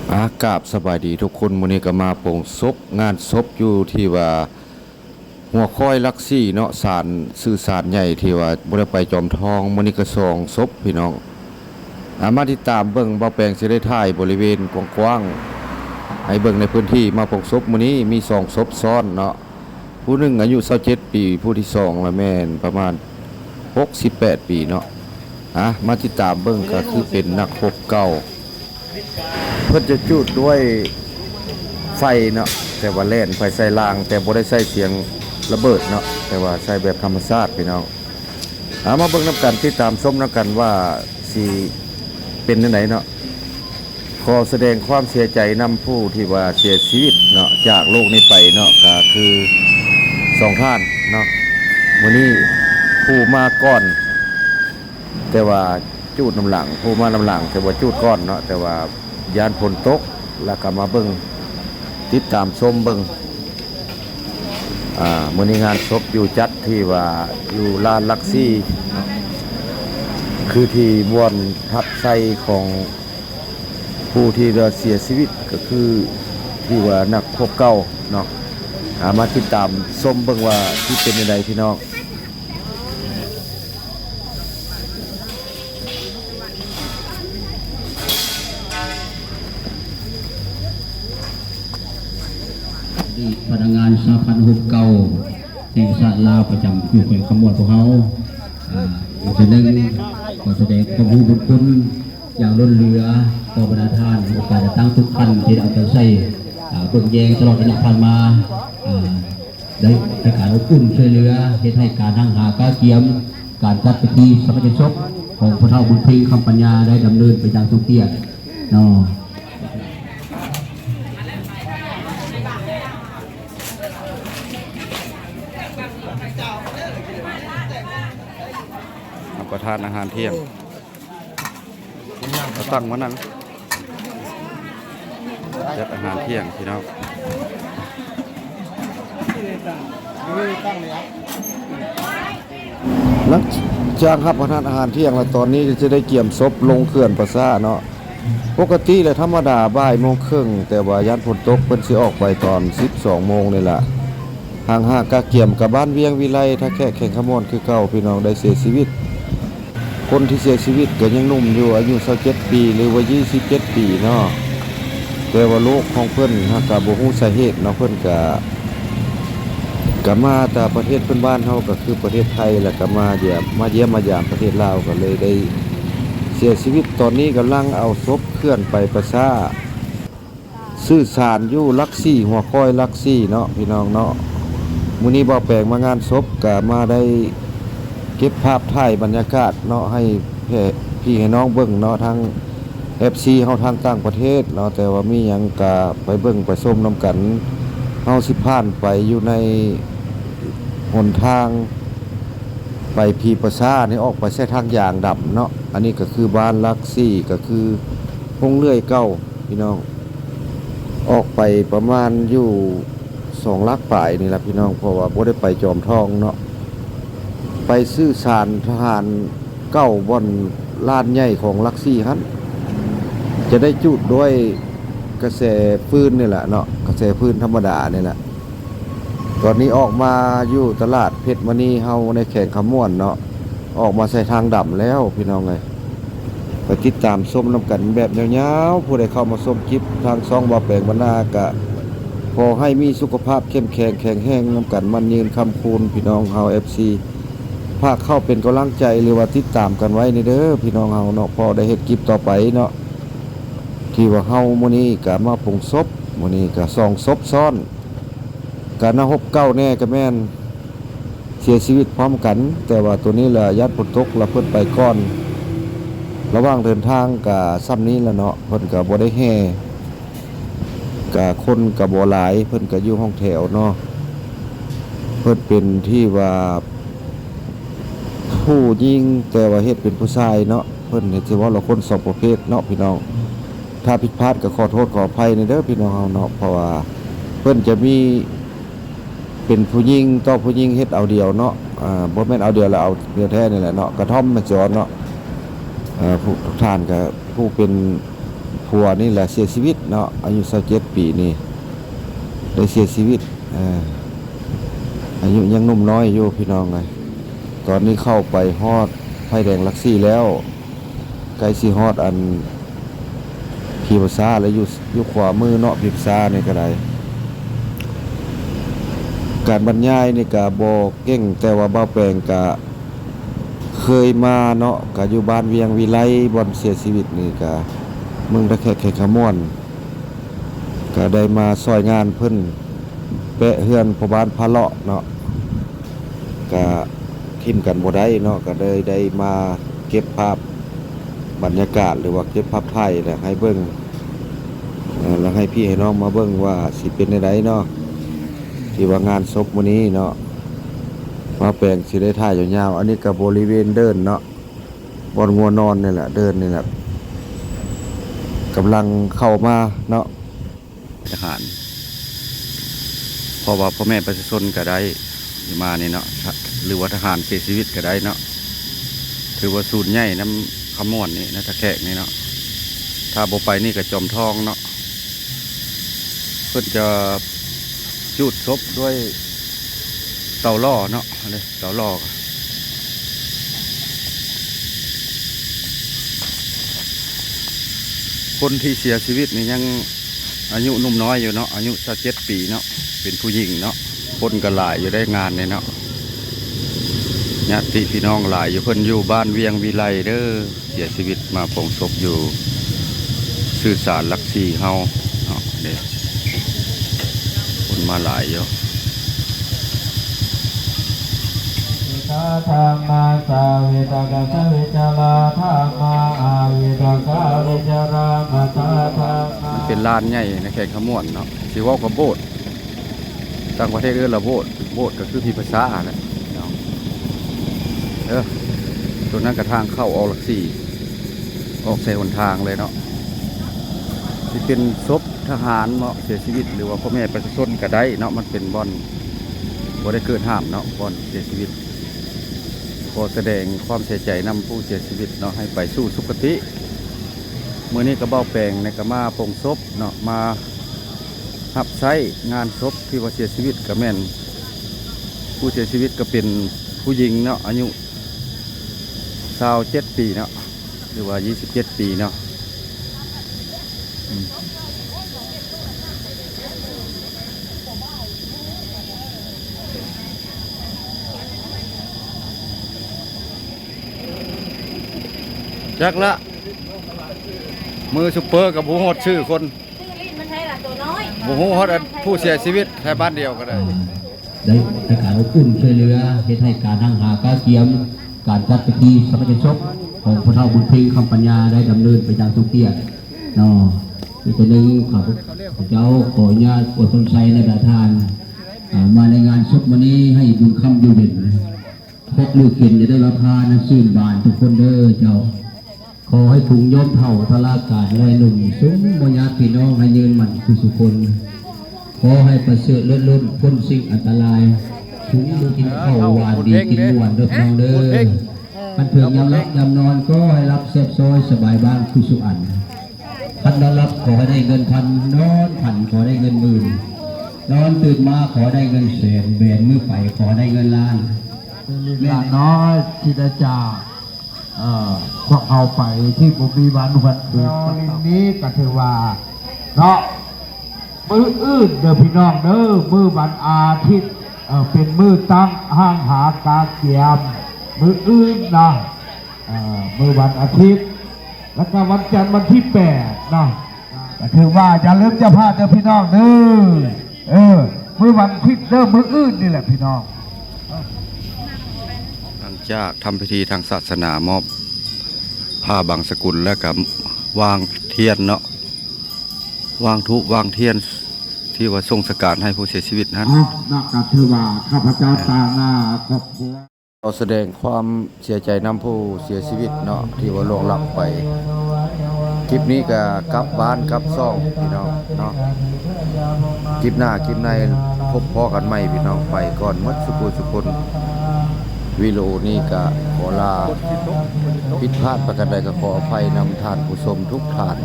ອາ ກາບສະບາຍດີທຸກຄົນ. ມື້ນີ້ກໍມາປົງສົບ ງານສົບຢູ່ທີ່ວ່າຫົວຄ້ອຍຫຼັກສີ່ເນາະ, ສານ ຊື່ສານໃຫຍ່ທີ່ວ່າບໍ່ໄດ້ໄປຈອມທອງ. ມື້ນີ້ກໍສອງສົບພີ່ນ້ອງ. ອາ ມາຕິດຕາມເບິ່ງ, ບ່າວແປງຊິໄດ້ຖ່າຍບໍລິເວນກວ້າງໆ ໃຫ້ເບິ່ງໃນພື້ນທີ່. ມາປົງສົບມື້ນີ້ມີສອງສົບຊ້ອນເນາະ. ຜູ້ໜຶ່ງອາຍຸຊາວເຈັດປີ, ຜູ້ທີສອງລະແມ່ນປະມານຫົກສິບແປດປີເນາະ. ອາ ມາຕິດຕາມເບິ່ງ, ກໍຄືເປັນນັກຮົບເກົ່າ. ເພິ່ນຈະຈູດດ້ວຍໄຟເນາະ, ແຕ່ວ່າແລ່ນໄຟໃສ່ລ່າງ, ແຕ່ບໍ່ໄດ້ໃຊ້ສຽງລະເບີດເນາະ, ແຕ່ວ່າໃຊ້ແບບທຳມະຊາດພີ່ນ້ອງ. ເອົາ ມາເບິ່ງນຳກັນ, ຕິດຕາມຊົມນຳກັນວ່າຊິເປັນແນວໃດເນາະ. ຂໍສະແດງຄວາມເສຍໃຈນຳຜູ້ທີ່ວ່າເສຍຊີວິດເນາະ, ຈາກໂລກນີ້ໄປເນາະ, ກໍຄືສອງທ່ານເນາະ. ມື້ນີ້ຜູ້ມາກ່ອນ ແຕ່ວ່າຈູດນຳຫຼັງ, ຜູ້ມານຳຫຼັງ ແຕ່ວ່າຈູດກ່ອນເນາະ, ແຕ່ວ່າຢ້ານຝົນຕົກ. ແລ້ວກໍມາເບິ່ງ, ຕິດຕາມຊົມເບິ່ງ. ອາ ມື້ນີ້ງານສົບຢູ່ຈັດທີ່ວ່າຢູ່ລານຫຼັກສີ່ເນາະ, ຄືທີ່ບ່ອນພັກໃສ່ຂອງຜູ້ທີ່ວ່າເສຍຊີວິດ, ກໍຄືທີ່ວ່ານັກຮົບເກົ່າເນາະ. ອາ ມາຕິດຕາມຊົມເບິ່ງວ່າຊິເປັນແນວໃດພີ່ນ້ອງ. ອະດີດພະນັກງານສະຫະພັນຮົບເກົ່າແຫ່ງຊາດລາວ ປະຈຳຢູ່ແຂວງຄຳມ່ວນພວກເຮົາ. ອາ ອີກເທື່ອໜຶ່ງ ຂໍສະແດງຄວາມຮູ້ບຸນຄຸນຢ່າງລົ້ນເຫຼືອຕໍ່ບັນດາທ່ານ ອົງການຈັດຕັ້ງທຸກທ່ານທີ່ໄດ້ເອົາໃຈໃສ່ ອາ ເບິ່ງແຍງຕະຫຼອດໄລຍະຜ່ານມາ. ອາ ໄດ້ໃຫ້ການອົບອຸ່ນຊ່ວຍເຫຼືອ, ເຮັດໃຫ້ການຮັ່ງຫາກະກຽມການຈັດພິທີສາປະນະກິດສົບຂອງພໍ່ເຖົ້າບຸນເພັງ ຄຳປັນຍາ ໄດ້ດຳເນີນໄປຢ່າງສົມກຽດເນາະ. ຮັບປະທານອາຫານທ່ຽງ. ເອົາຕັ່ງມານັ່ງ ຈັດອາຫານທ່ຽງພີ່ນ້ອງ. ຫຼັງຈາກຮັບປະທານອາຫານທ່ຽງແລ້ວ, ຕອນນີ້ກໍຈະໄດ້ກຽມສົບລົງເຂື່ອນປາຊ້າເນາະ. ປົກກະຕິແລ້ວທຳມະດາບ່າຍໂມງເຄິ່ງ, ແຕ່ວ່າຢ້ານຝົນຕົກເພິ່ນຊິອອກໄປຕອນສິບສອງໂມງນີ້ລະ. ຮັ່ງຫາກະກຽມກັບບ້ານວຽງວິໄລ ທ່າແຂກ ແຂວງຄຳມ່ວນຄືເກົ່າ, ພີ່ນ້ອງໄດ້ເສຍຊີວິດ. ຄົນທີ່ເສຍຊີວິດກໍຍັງໜຸ່ມຢູ່, ອາຍຸຊາວເຈັດປີ ຫຼືວ່າຊາວເຈັດປີເນາະ, ແຕ່ວ່າໂລກຂອງເພິ່ນຫາກະບໍ່ຮູ້ສາເຫດເນາະ. ເພິ່ນກະ ກະມາແຕ່ປະເທດເພື່ອນບ້ານເຮົາ ກໍຄືປະເທດໄທ, ແລ້ວກໍມາຢ້ຽມ ມາຢ້ຽມມາຢາມປະເທດລາວ, ກໍເລີຍໄດ້ເສຍຊີວິດ. ຕອນນີ້ກຳລັງເອົາສົບເຄື່ອນໄປປະຊາ ສື່ສານຢູ່ຫຼັກສີ່ ຫົວຄ້ອຍຫຼັກສີ່ເນາະ ພີ່ນ້ອງເນາະ. ມື້ນີ້ບ່າວແປງມາງານສົບ ກະມາໄດ້ເກັບພາບຖ່າຍບັນຍາກາດເນາະ ໃຫ້ແພ່ ພີ່ໃຫ້ນ້ອງເບິ່ງເນາະ ທາງເອັຟຊີເຮົາທາງຕ່າງປະເທດເນາະ. ແຕ່ວ່າມີຫຍັງກະໄປເບິ່ງໄປຊົມນຳກັນ. ເຮົາຊິຜ່ານໄປຢູ່ໃນຫົນທາງໄປພີປະຊານີ້ ອອກໄປໃສ່ທາງຢາງດຳເນາະ. ອັນນີ້ກະຄືບ້ານຫຼັກສີ່ ກະຄືໂຮງເລື່ອຍເກົ່າ ພີ່ນ້ອງ. ອອກໄປປະມານຢູ່ສອງຫຼັກປາຍນີ້ລະພີ່ນ້ອງ, ເພາະວ່າບໍ່ໄດ້ໄປຈອມທອງເນາະ, ໄປຊື່ສານທະຫານເກົ່າ ບ່ອນລານໃຫຍ່ຂອງຫຼັກສີ່ຫັ້ນ. ຈະໄດ້ຈູດດ້ວຍກະແສຟືນນີ້ແຫຼະເນາະ, ກະແສຟືນທຳມະດານີ້ແຫຼະ. ຕອນນີ້ອອກມາຢູ່ຕະຫຼາດເພັດມະນີເຮົາໃນແຂວງຄຳມ່ວນເນາະ, ອອກມາໃສ່ທາງດຳແລ້ວພີ່ນ້ອງເອີຍ. ໄປຕິດຕາມຊົມນຳກັນແບບຍາວໆ. ຜູ້ໃດເຂົ້າມາຊົມຄລິບທາງຊ່ອງບ່າວແປງບັນນາ ກະຂໍໃຫ້ມີສຸຂະພາບເຂັ້ມແຂງແຂງແຮງນຳກັນ ໝັ້ນຍືນຄ້ຳຄູນ ພີ່ນ້ອງເຮົາເອັຟຊີ. ຝາກເຂົ້າເປັນກຳລັງໃຈ ຫຼືວ່າຕິດຕາມກັນໄວ້ແດ່ເດີ ພີ່ນ້ອງເຮົາເນາະ, ພໍໄດ້ເຮັດຄລິບຕໍ່ໄປເນາະ. ທີ່ວ່າເຮົາມື້ນີ້ກະມາປົງສົບ, ມື້ນີ້ກະສອງສົບຊ້ອນ, ກະນັກຮົບເກົ່າແດ່ກະແມ່ນ ເສຍຊີວິດພ້ອມກັນ. ແຕ່ວ່າໂຕນີ້ລະຢ້ານຝົນຕົກ ລະເພິ່ນໄປກ່ອນ. ລະຫວ່າງເດີນທາງກະຊ່ຳນີ້ລະເນາະ, ເພິ່ນກະບໍ່ໄດ້ແຫ່ ກະຄົນກະບໍ່ຫຼາຍ, ເພິ່ນກະຢູ່ຫ້ອງແຖວເນາະ. ເພິ່ນເປັນທີ່ວ່າຜູ້ຍິງ ແຕ່ວ່າເຮັດເປັນຜູ້ຊາຍເນາະ, ເພິ່ນເຮັດ ຊິເວົ້າລະຄົນສອງປະເພດເນາະ ພີ່ນ້ອງ. ຖ້າຜິດພາດກໍຂໍໂທດຂໍອະໄພແດ່ເດີພີ່ນ້ອງເຮົາເນາະ, ເພາະວ່າເພິ່ນຈະມີ ເປັນຜູ້ຍິງຕໍ່ຜູ້ຍິງເຮັດເອົາດຽວເນາະ, ອາ ບໍ່ແມ່ນເອົາດຽວແລ້ວເອົາດຽວແທ້ນີ້ແຫຼະເນາະ, ກະທ່ອມແມ່ນຊິເວົ້າເນາະ. ເອີ ຜູ້ ທ່ານກໍຜູ້ເປັນ ຜົວນີ້ແຫຼະເສຍຊີວິດເນາະ ອາຍຸຊາວເຈັດປີນີ້ ໄດ້ເສຍຊີວິດ ເອີ ອາຍຸຍັງໜຸ່ມນ້ອຍຢູ່ພີ່ນ້ອງເອີຍ. ຕອນນີ້ເຂົ້າໄປຮອດໄຟແດງຫຼັກສີ່ແລ້ວ ໃກ້ຊິຮອດອັນ ພີພາຊາ ແລະ ຢູ່ ຢູ່ຂວາມືເນາະ ພີພາຊານີ້ກໍໄດ້. ການບັນຍາຍນີ້ກໍບໍ່ເກັ່ງ ແຕ່ວ່າບ່າວແປງກໍເຄີຍມາເນາະ ກໍຢູ່ບ້ານວຽງວິໄລ ບ່ອນເສຍຊີວິດນີ້ ກໍເມືອງທ່າແຂກ ແຂວງຄຳມ່ວນ ກໍໄດ້ມາຊ່ອຍງານເພິ່ນແປະເຮືອນພໍ່ບ້ານພາເລາະເນາະ. ກະຖິ້ມກັນບໍ່ໄດ້ເນາະ ກະເລີຍໄດ້ມາເກັບພາບບັນຍາກາດ ຫຼືວ່າເກັບພາບຖ່າຍ ແລ້ວໃຫ້ເບິ່ງ ເອີ ແລ້ວໃຫ້ພີ່ໃຫ້ນ້ອງມາເບິ່ງວ່າຊິເປັນແນວໃດເນາະ ທີ່ວ່າງານສົບມື້ນີ້ເນາະ. ບ່າວແປງຊິໄດ້ຖ່າຍຍາວໆ. ອັນນີ້ກະບໍລິເວນເດີ່ນເນາະ ບ່ອນງົວນອນນີ້ແຫຼະ ເດີ່ນນີ້ແຫຼະ ກຳລັງເຂົ້າມາເນາະ. ທະຫານ ເພາະວ່າພໍ່ແມ່ປະຊາຊົນກໍໄດ້ມານີ້ເນາະ ຫຼືວ່າທະຫານເສຍຊີວິດກໍໄດ້ເນາະ ຖືວ່າສູນໃຫຍ່ນຳຄຳມ່ວນນີ້ນະ ທ່າແຂກນີ້ເນາະ. ຖ້າບໍ່ໄປນີ້ກໍຈອມທອງເນາະ ເພິ່ນຈະຈູດສົບດ້ວຍເຕົາຫຼໍ່ເນາະ ເຕົາຫຼໍ່. ຄົນທີ່ເສຍຊີວິດນີ້ຍັງ ອາຍຸໜຸ່ມນ້ອຍຢູ່ເນາະ ອາຍຸຊາວເຈັດປີເນາະ ເປັນຜູ້ຍິງເນາະ. ຄົນກໍຫຼາຍຢູ່ໃນງານນີ້ເນາະ ຍາດຕິພີ່ນ້ອງຫຼາຍຢູ່ ເພິ່ນຢູ່ບ້ານວຽງວິໄລເດີ ເສຍຊີວິດມາໂປງສົບຢູ່ສື່ສານຫຼັກສີ່ເຮົາເນາະ ເດ້ ຄົນມາຫຼາຍຢູ່. ມັນເປັນລານໃຫຍ່ໃນແຂວງຄຳມ່ວນເນາະ ຊິເວົ້າກັບໂບດ ຕ່າງປະເທດເອີ້ນວ່າໂບດ ໂບດກໍຄືພີພາຊາຫັ້ນແຫຼະເນາະ. ເອີ ຕົວນັ້ນກໍທາງເຂົ້າອອກຫຼັກສີ່ ອອກໃສ່ຫົນທາງເລີຍເນາະ ຊິເປັນສົບທະຫານເນາະເສຍຊີວິດ ຫຼືວ່າພໍ່ແມ່ປະຊາຊົນກໍໄດ້ເນາະ. ມັນເປັນບ່ອນບໍ່ໄດ້ເກີດຫ້າມເນາະ ບ່ອນເສຍຊີວິດ. ຂໍສະແດງຄວາມເສຍໃຈນຳຜູ້ເສຍຊີວິດເນາະ ໃຫ້ໄປສູ່ສຸຄະຕິ. ມື້ນີ້ກໍບ່າວແປງນີ້ກໍມາໂປງສົບເນາະ ມາຮັບໃຊ້ງານສົບທີ່ວ່າເສຍຊີວິດ ກໍແມ່ນຜູ້ເສຍຊີວິດກໍເປັນຜູ້ຍິງເນາະ ອາຍຸຊາວເຈັດປີເນາະ ຫຼືວ່າຊາວເຈັດປີເນາະ. ອືມ ຈັກລະ ມືຊຸບເປີກໍບໍ່ຮູ້ຮອດຊື່ຄົນ ບໍ່ຮູ້ຮອດອັນຜູ້ເສຍຊີວິດ ແຖວບ້ານດຽວກໍໄດ້. ໄດ້ໃຫ້ການອົບອຸ່ນຊ່ວຍເຫຼືອ ເຮັດໃຫ້ການຮັ່ງຫາກາກຽມ ການຈັດພິທີສາປະນະກິດສົບຂອງພໍ່ເຖົ້າບຸນເພັງ ຄຳປັນຍາ ໄດ້ດຳເນີນໄປຢ່າງສົມກຽດເນາະ. ອີກເທື່ອໜຶ່ງ ຂ້າພະເຈົ້າຂໍອະນຸຍາດອວຍພອນໄຊໃຫ້ແດ່ທ່ານ ອ່າ ມາໃນງານສົບມື້ນີ້ ໃຫ້ບຸນຄ້ຳຢູ່ເຢັນ ພວກລູກເຫັນຈະໄດ້ມາພານຊື່ນບານທຸກຄົນເດີເຈົ້າ. ຂໍໃຫ້ທຸງໂຍມເຖົ້າພະລາການ ແລະ ໜຸ່ມຊຸມໝູ່ຍາດພີ່ນ້ອງໃຫ້ຍືນໝັ້ນທຸກສຸຄົນ. ຂໍໃຫ້ປະເສີດເລີດລົ້ນ ພົ້ນສິ່ງອັນຕະລາຍ. ທຸງບໍ່ກິນເຂົ້າຫວານດີກິນມ່ວນເດີພີ່ນ້ອງເດີ. ຄັນເຖິງຍາມຫຼັບຍາມນອນ ກໍໃຫ້ຫຼັບແຊບຊ້ອຍສະບາຍບ້ານທຸກສຸອັນ. ຄັນນອນຫຼັບຂໍໃຫ້ໄດ້ເງິນພັນ, ນອນຝັນຂໍໃຫ້ໄດ້ເງິນໝື່ນ, ນອນຕື່ນມາຂໍໃຫ້ໄດ້ເງິນແສນ, ແບນມືໄປຂໍໃຫ້ໄດ້ເງິນລ້ານ. ເວລານ້ອຍທີ່ໄດ້ຈາກ ເອີ ພວກເຮົາໄປທີ່ບໍ່ມີວັນຫວນຄືນ. ມື້ນີ້ກໍຖືວ່າເນາະ ມື້ອື່ນເດີພີ່ນ້ອງເດີ ມື້ວັນອາທິດ ເອີ ເປັນມື້ຕັ້ງຫ້າງຫາກາກຽມ ມື້ອື່ນເນາະ ເອີ ມື້ວັນອາທິດ ແລ້ວກໍວັນຈັນວັນທີແປດເນາະ ກໍຖືວ່າຢ່າລືມຢ່າພາດເດີພີ່ນ້ອງເດີ. ເອີ ມື້ວັນທິດເດີ ມື້ອື່ນນີ້ແຫຼະພີ່ນ້ອງ. ຫຼັງຈາກທຳພິທີທາງສາສະໜາ ມອບຜ້າບັງສະກຸນ ແລ້ວກໍວາງທຽນເນາະ ວາງທູບວາງທຽນ ທີ່ວ່າສົ່ງສະການໃຫ້ຜູ້ເສຍຊີວິດນັ້ນ. ເອົາ ນອກຈາກຖືວ່າຂ້າພະເຈົ້າຕາງໜ້າຄອບຄົວ ຂໍສະແດງຄວາມເສຍໃຈນຳຜູ້ເສຍຊີວິດເນາະ ທີ່ວ່າລ່ວງລັບໄປ. ຄລິບນີ້ກໍກັບບ້ານກັບຊ່ອງພີ່ນ້ອງເນາະ. ຄລິບໜ້າຄລິບໃນພົບພໍ້ກັນໃໝ່ພີ່ນ້ອງ. ໄປກ່ອນໝົດສູ່ຜູ້ສູ່ຄົນ. ວິດີໂອນີ້ກໍຂໍລາ, ຜິດພາດປະການໃດກໍຂໍອະໄພນຳທ່ານຜູ້ຊົມທຸກທ່ານ.